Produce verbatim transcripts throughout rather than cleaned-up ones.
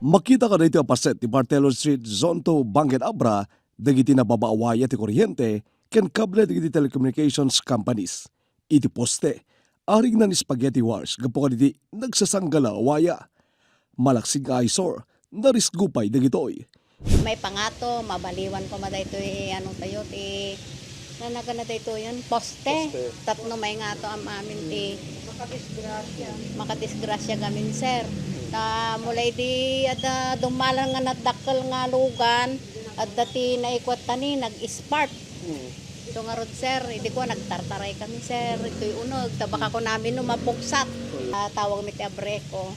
Makita kadaytoy a paset ti Bartelo Street, Zone two, Bangked, Abra, dagiti nababa a waya ti kuryente ken kable dagiti telecommunications companies. Iti poste, arigna ni spaghetti wires gapu kadagiti nagsasanggal a waya. Malaksid nga eyesore, narisgo pay dagitoy. Maipangato, mabaliwan koma daytoy, ano tayo, ti, nanagana daytoy yun, poste. Poste. Tapno maingato am amin ti makadisgrasya gamin, sir. Ta mula idi adda dummalan nga nadakkel nga lugan, adda ti naikuatta ni nag-spark. Hmm. So ngarud, sir, idi ko nagtartaray kami, sir, itoy uneg, ta baka kunami no mapuksak. Ah, tawag mi ti Abreco.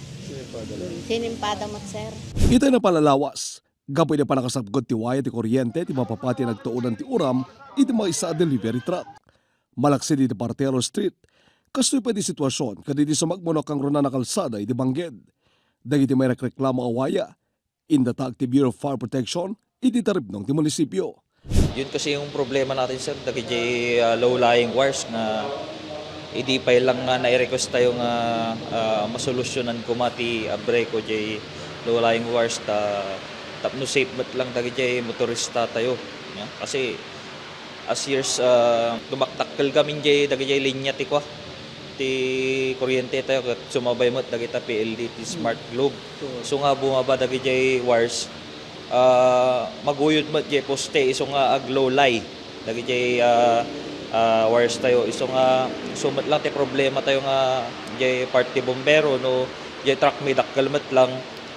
Sinimpada met, sir. Itay napalalawas, gapu iti pannakasapgot ti waya ti kuryente ti mapapati a nagtuodan ti uram iti maysa a delivery truck. Malaksid iti Bartelo Street, kastoy pay ti situasion kadagiti sumagmamano a kangrunaan a kalsada iti Bangked. Dagiti mairekreklamo a waya, indatag ti Bureau of Fire Protection iti taripnong ti munisipio. Yun kasi yung problema natin, sir, dagiti, ah, low-lying wires nga idi pay lang nga nai-request tayo nga, ah, masolusyonan koma ti Abreco jay low-lying wires ta tapno safe met lang dagiti motorista tayo. Ya, kasi as years, ah, dumakdakkel kami jay dagiti linya ti kua, ti kuryente tayo ket sumabay met dagita P L D T, Smart Globe. Isu nga bumaba dagiti wires, ah, maguyod met jay poste isu nga ag-low-lie dagiti, ah, ah, wires tayo. Isu nga, isu met lang ti problema tayo nga jay parte bombero no jay truck mi dakkel met lang,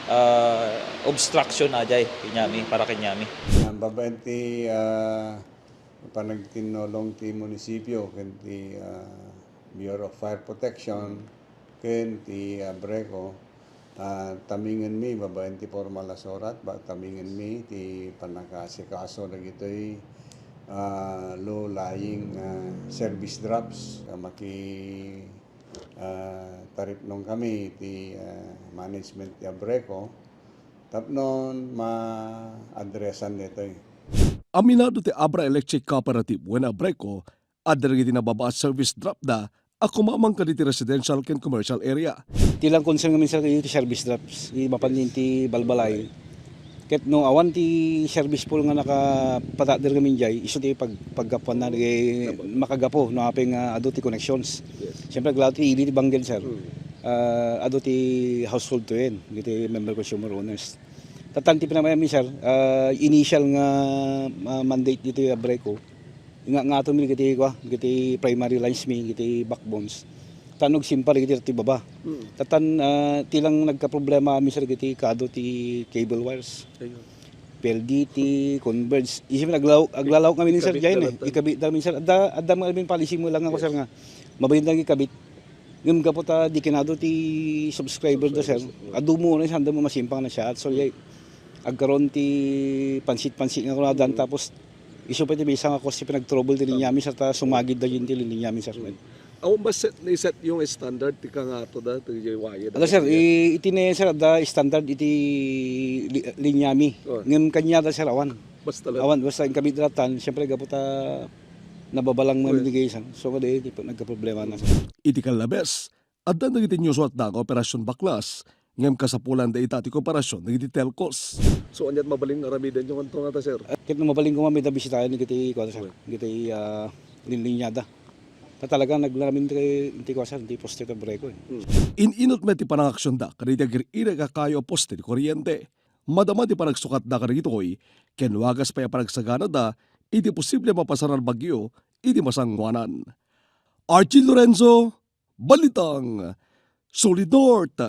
ah, obstruction a jay kenyami, para kenyami. Ang babaen ti, ah, panagtinulong ti munisipio ken ti, ah, Bureau of Fire Protection ken ti, ah, Abreco, ah, tamingenmi babaen ti pormal a surat, ba, tamingenmi ti pannakaasikaso dagitoy, ah, low-lying, ah, service drops. Ah, maki-, ah, taripnong kami ti, ah, management ti Abreco tapno ma-addressan ditoy. Aminado ti Abra Electric Cooperative wen Abreco, adda dagiti nababa a service drop da a kumaman kadagiti residential ken commercial area. Ti lang concern ngamin, sir, iti service drops, iti mapannin ti balbalay. Ket no awan ti service pole nga nakapatakder ngamin jay, isu ti pag-, paggapuanna, di makagapu no apay nga adu ti connections. Yes. Siyempre, aglalo ti ili ti Bangked, sir. Hmm. Ah, adu ti household to yan, iti member consumer owners. Tatan ti pinamay-, amin, sir, ah, initial nga, ah, mandate ditoy Abreco, nga, nga ato mi dagiti, kua, dagiti primary lines mi, dagiti backbones. Tan agsimpal dagiti baba. Mm. Tatan, ah, ti lang nagkaproblema amin, sir, dagiti kadu ti cable wires. Ayun. P L D T, Converge. Isu mi aglalaw-, aglalawag kami ni sir, ikabit jay, na eh. Ikabit da amin, sir. Adda, adda mo amin policy mo lang ako, sir, yes, nga mabalinda ikabit. Ngem gapu ta di kinado ti subscriber da, sir. Subscribers, mm. Adu mo na, sanda mo masimpang na siya. So, yay, agkaroon ti pansit-pansit nga kunadan, mm, tapos isu pay ti maysa nga cause ti pinag-trouble ti linya mi, sir, ta sumagid da yun ti linya mi, sir. Mm. Awan ba set, ni-set yung standard ti kangato da, ti waya da? Ala, sir, i-, iti ne, sir, da standard iti li-, linya mi. Oh. Ngem kanya da, sir, awan. Basta lang. Awan, basta inkabit da tan, siyempre, gapu ta nababalang, well, mamimigay, sir. So, kadi, di pa nagkaproblema na, sir. Iti kallabes, adda dagiti inyusuatda nga operasyon baklas, ngem kasapulan dayta ti kooperasyon dagiti telcos. So, aniat mabalin nga aramiden yung anto nga ta, sir? Ket no mabalin koma, may da bisitaen dagiti, kuwan, sir, well, dagiti, ah, linlinyada. Ta talaga naglaramin ti, ti, kuwan, sir, ti poste ti Abreco, eh. Hmm. In-inut met ti panangaksionda kadagiti agir-irek a kayo a poste ti kuryente. Madama ti panagsukatda kadagitoy, ken wagas pay a panagsaganada iti posible a mapasaran a bagyo iti masangoanan. Archie Lorenzo, Balitang Solid North.